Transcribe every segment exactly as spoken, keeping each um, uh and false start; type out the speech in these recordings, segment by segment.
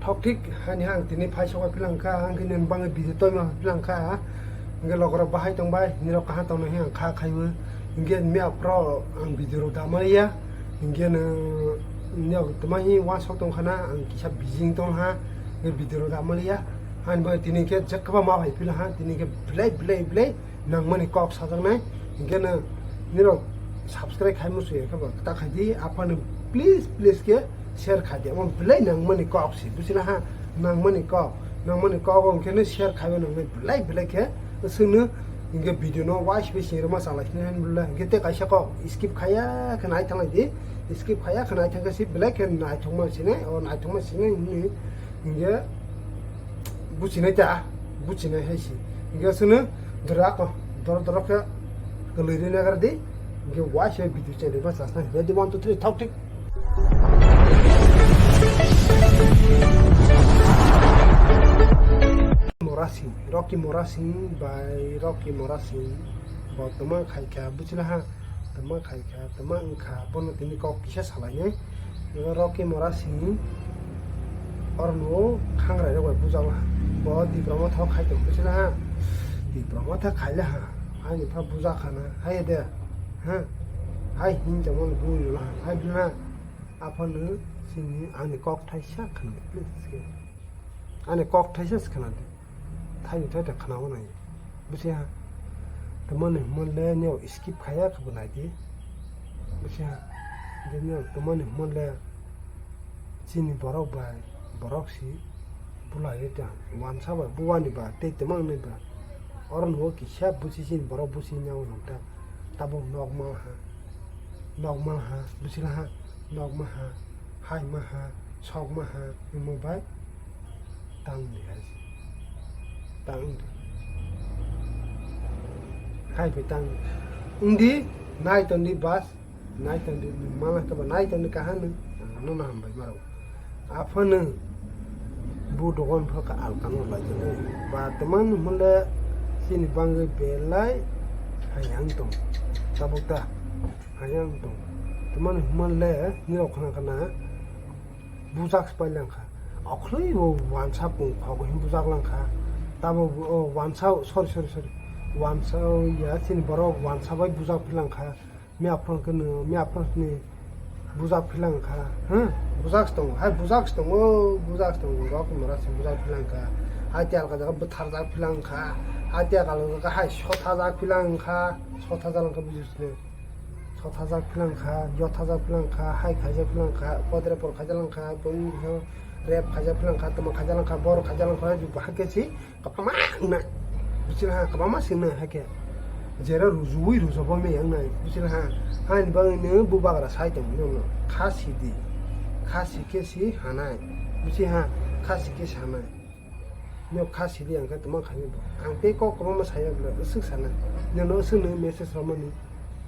Thok thik hani ang tini phai sokha philang kha, ang khe nini bagwi video toima philang kha. Hingke logorok bahai tongbai, nirok kaham tongna hing ang kha khaiwi. Hingke miya phro ang video rok da maliya. Hingke niyok toma hi wansok tong khana, ang kisa busy tong ha. Hingke video rok da maliya. Hani bagwi tini khe jekhaba ma phai philang ha, tini khe belai belai belai nangmani kok sajaknai. Hingke no nirok subscribe khai musuya khe bo ta khai di, aphano please, please khe share khai di. Omo belai nangmani kok si, buchila ha, nangmani kok, nangmani kok o hingke no share khai bo nangnai belai belai khe. Chwngno hingke video no wais bai sini rwma chalai sini han belai. Hingke tei kaisa kok skip khaiya khe nai thanglai di, skip khaiya khe nai thangkhe si belai khe naithokma sini, o naithokma sini hini hingke buchinai ta, buchinai hai si. Hingke chwngno dora ko, dora dora khe kwlwi rina gar di. Hingke wais bai video channel ba chasna. Ready, one, two, three, thok thik. Mora Singh, Rocky Mora Singh by Rocky Mora Singh. Bo toma khai kha, buchila ha. Toma khai kha, toma wngkha, bono tini kok kisa salainai. Oro Rocky Mora Singh, oro no khangrai rok bai bujak la. Bo Tipra Motha o khai tong, buchila ha. Tipra Motha khai la ha. Hai ni pha bujak khana, hai de. Ha. Hai hin jamon bui la ha. Hai bina. Aphano sini ani kok thaisa khna, please. Ani kok thaisa se khna di. Thaini thai ta khna wnai. Busi ha. Tamani hwnle neo skip khaya khe bo nai di. Busi ha. De neo tamani hwnle chini borok bai borok si bulai ta wansa bai buani ba tei tamang ni ba. Oro no kisa busi chini borok busi nyawo nang ta. Tabuk nok mal ha. Nok mal ha. Busi ha. Nok ma ha, hai ma ha, sok ma ha, imo bai tang di hai se. Tang di. Hai bai tang di. Wng di, nai ton di bas, nai ton di, mala khe ba nai ton di kaha nung, ano na hambai maro. Aphano bu dogon pha ka alkano lai jani. Ba teman hwnle chini bangwi belai hayang tong. Tabuk ta. Hayang tong. Tamani hwnle nirok khna khna bujak se pailangkha. Okhloibo wansa pung khogo hin bujak langkha. Tamo bo, o, wansa, sorry, sorry, sorry. Wansa ya chini borok wansa bai bujak philangkha. Miya phone khe no, miya phone ni bujak philangkha. Huh? Bujak se tongo, hai bujak se tongo, bujak se tongo. Rok mora se bujak philangkha. Hai tiya ka jaga bwtharjak philangkha. Hai tiya ka jaga hai sothajak philangkha. Sothajak langkha bujak se. Sothajak philangkha, yothajak philangkha, hai khaijak philangkha, podre por khaijak langkha, boni rep khaijak philangkha, tamo khaijak langkha, bor khaijak langkha, ju bahai khe si kwbangma wngnai. Buchila ha, kwbangma se wngnai hai khe. Jera rujuwi rujabo me wngnai, buchila ha. Haini bagwi no bubagra sai tong no, kha sidi. Kha si khe si hanai. Buchi ha, kha si khe si hanai. Neo kha sidi ang khe tongma khaini bo. Ang tei kok kwbangma saya bwle, aswk sana. Neo no aswk nai message romani.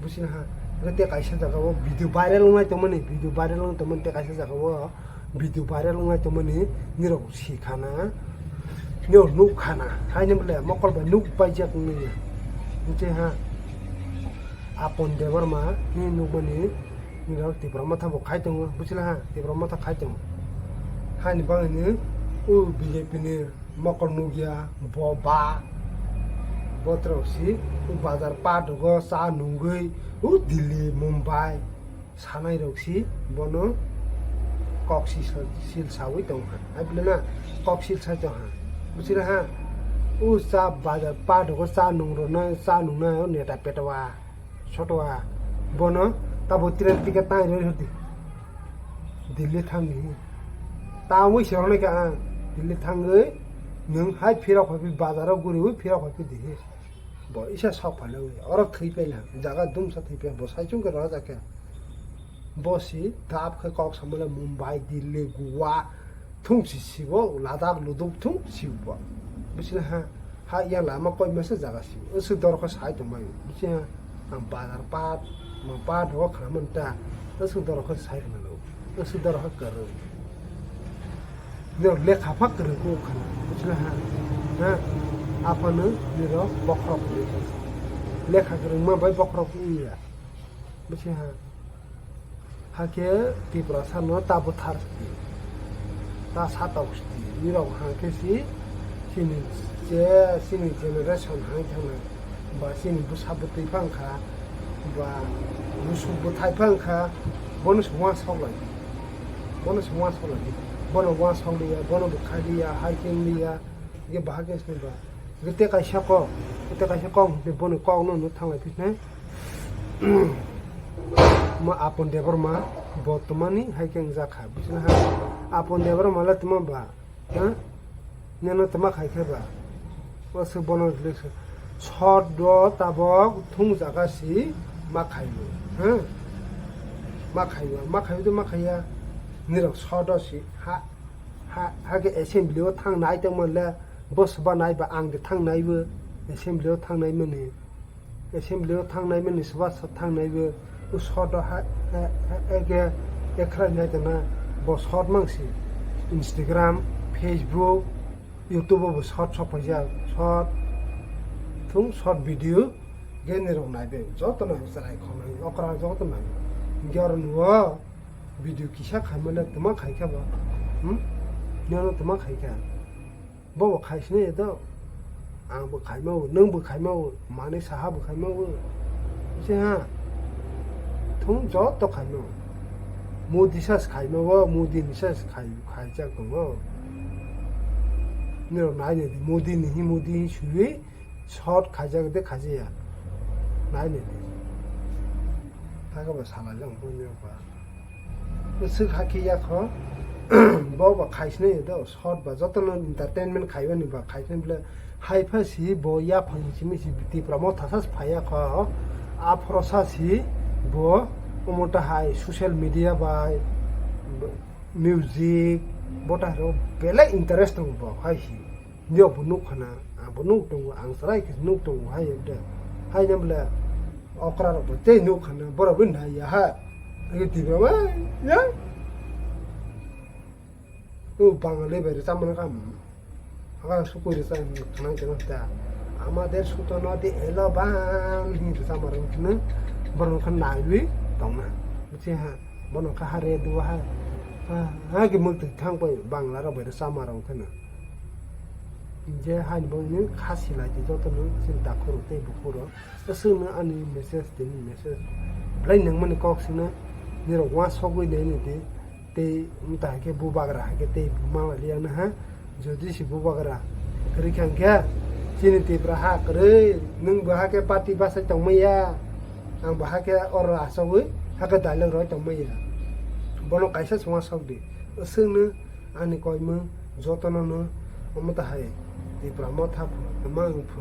Buchina ha. Ang tei kaisa jaga o video viral wngnai tongmani, video viral wngnai tongmani tei kaisa jaga o video viral wngnai tongmani nirok si khana. Neo nuk khana. Haini bwle mokol bai nuk paijak wngya. Buchi ha. Apon Debbarma ni nukmani. Nirok Tipra Motha bo khai tongo, buchila ha, Tipra Motha khai tongo. Hani bagwi ni o B J P ni mokol nukya, bo ba, botrok si, o bazar pa dogo cha nungwi, o Delhi, Mumbai, sanai rok si, bono kok si sil sawi tong ha. Ai bwle na, kok sil sai tong ha. Buchila ha, o cha bazar pa dogo cha nung rwna, cha nungna o neta petwa. Sotoa, bono tabo train ticket tang rwi rwdi. Delhi thangni. Tamo se rwnai kha ang. Delhi thangwi nwng hai phirok phai phi bazaro guriwi phirok phai phi dihi. Bo isa sok phalwi. Oro thwi pela. Jaga dumsa thwi pela. Bo sai chungke rwjak khe. Bo si dap khe kok samale Mumbai, Delhi, Goa. Thung si sibo, Ladakh, Luduk thung sibo. Buchina ha. Ha, yang lama koi masa jaga si. Aswk dorkho sai tongmai. Bisi ha, ang bazar pat, ma pat ho khna man ta. Aswk dorkho sai khna lo. Aswk dorkho kwrwng. Nirok lekha pha kwrwng ko khna. Bisi ha. Ha, aphano nirok bokhorok ni. Lekha kwrwng ma bai bokhorok wngya. Bisi ha. Hakhe Tiprasa no ta bwthar. Ta satok sidi, nirok hang khe si, chini je, chini generation hang thangna, ba chini bwsa bwtwi phang kha, ba musuk bwthai phang kha, bono se uansuk lai di, bono se uansuk lai di, bono uansuk liya, bono bwkhai liya, hai khe wng liya, je bahai khe se ba. Hwnkhe tei kaisa kok, tei kaisa kok hwnkhe bono kokno no thanglai phi nai. Mo Apon Debbarma bo twmani hai khe wngjakha, buchina ha. Apon Debbarma le twma ba, ha? Neno twma khai khe ba? O se bono le se. Short do tabok thung jaga si ma khaio, ha? Ma khaio, ma khaio de ma khaiya. Nirok short do si ha. Ha, hakhe assembly o thang nai tongma le, bo swba nai ba ang de thang nai bo, assembly o thang nai mani, assembly o thang nai mani swba sa thang nai bo, o short o ha, ha, ha, ekhe, ekhe khlai nai tongna, bo short mang si, Instagram, Facebook, YouTube o bo short sok paijak, short, thung short video, ge nirok nai be, joto nai chwrai khonai, okra joto nai, hwnkhe oro nugo. Video kisa khaimano twma khaikha bo. Hmm? Nono twma khaikha. Bobo khaisino edo. Ang bo khaimao, nwng bo khaimao, manwi saha bo khaimao. Se ha. Thung joto khaimao. Modi sas khaimao, Modi ni sas khai, khaijak tongo. Nirok nai nai di, Modi ni hi, Modi hi sui. Short khaijak de khaijakya. Nai nai di. Thaka ba salai lang bo ni ba. Bwswk hakhe yakho. Bo ba khaisnai do short ba joto no entertainment khaibani ba khaisnai bwle. Hai pha si bo yaphang simi si Tipra Motha sa phaiya kho. Aphro sa si bo omo ta hai social media bai music bo ta ro belai interest tongo bo hai si. Niyok bo nuk khana, ang bo nuk tongo, ang chwrai khe nuk tongo, hai de. Hai na bwle okra rok bo tei nuk khana, borok bo nai ya ha. Age tibra ma ya. O Bangali bai rwchap mano kam. Aga sukui rwchap khana khe ta. Amader suto nodi elo bang hin rwchap mano khna. Borok khe naiwi tongna. Bithi ha. Bono kha hare duwa ha. Ha, ha ki muk thang pai Bangla rok bai rwchap mano khna. Je haini bagwi nw kha silai di joto nw chini dakhoro tei bukhoro. Aswkno ani message tini message. Belai nangmani kok sino nirok uansukgwi naini di tei wngta hai khe bubagra hai khe tei mangla liya nw ha. Jodi si bubagra kwrwi kha hwnkhe chini Tipra ha kwrwi nwng bo ha khe party bachai tongmaya. Ang bo ha khe oro achogwi ha khe dialogue roi tongmaya. Bono kaisa se uansuk di. Aswkno ani koimung jotono no omo ta hai Tipra Motha phu, kwmang phu,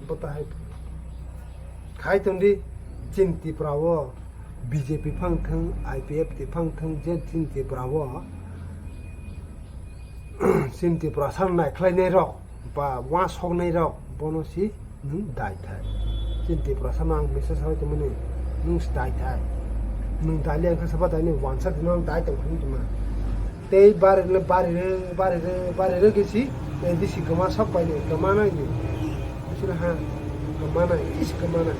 bo ta hai phu. Khai tongdi chini Tipra o B J P phang thung, I P F T phang thung, je chini Tipra o, chini Tipra san naikhlai nai rok. Ba uansuknai rok bono si nwng dai thai. Chini Tiprasa no ang message rwui tongmani nwng si dai thai. Nwng dai le wngkha sabo dai ni uansa dino ang dai tong phano tongma. Tei bari le bari rw bari rw bari rw khe si N D C kwma sok pai ni kwma nai ni. Bising ha kwma nai is kwma nai.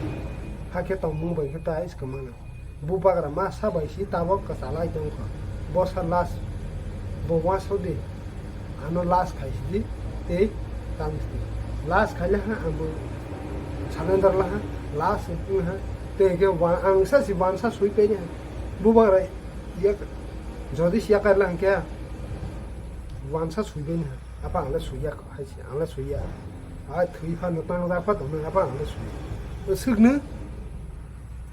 Hakhe tongmung bai khe ta is kwma nai. Bubagra masa bai si tabok kwchalai tongkha. Bosa last bo uansuk di. Ano last khai sidi tei tang sidi. Last khai laha ang bo surrender laha. Last wng ha. Tei hwnkhe wa-, ang sa si wansa sui pai ha. Bubagra yak jodi si yakar laha hwnkhe wansa sui pai ha. Apa ang le sui yak hai si ang le sui ya. Ai thwi phano tang jak pha tong nang apa ang le sui. Swkno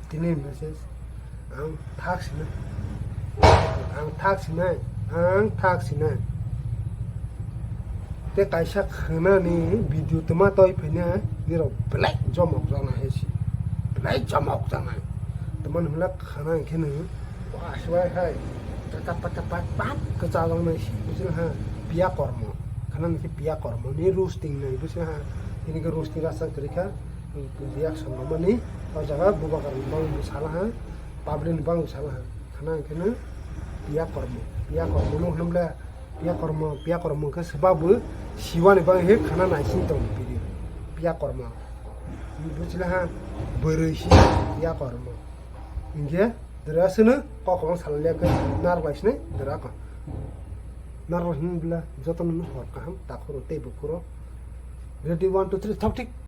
tini message ang thak sinai. Ang thak sinai. Ang thak sinai. Te kaisa khwnani video tuma toi phina nirok belai jomok jakna hai si. Belai jomok jakna. Tuma hwnla khana khe nw. Wah, sibai hai. Tata pata pat pat kwchajaknai si. Buchina ha. Piya kormo. Khana ni khe piya kormo. Ni roasting nai. Buchina ha. Ini khe roasting rasa kwrwi kha. Reaction rwmani. O jaga bubagra bang sala ha. Public ni bang sala ha. Khana khe nw. Piya kormo. Piya kormo no hwnmle. Piya kormo. Piya kormo khe swba bo. Siwani bang he khana naising tong. Piya kormo. Buchila ha. Bwrwi si. Piya kormo. Hingke dera sino kok kwbang salai liya khe narwk lai sinai dera kha. Naro him bla joto no hor kaham takhoro tei bukhoro. Ready, one, two, three, thok thik.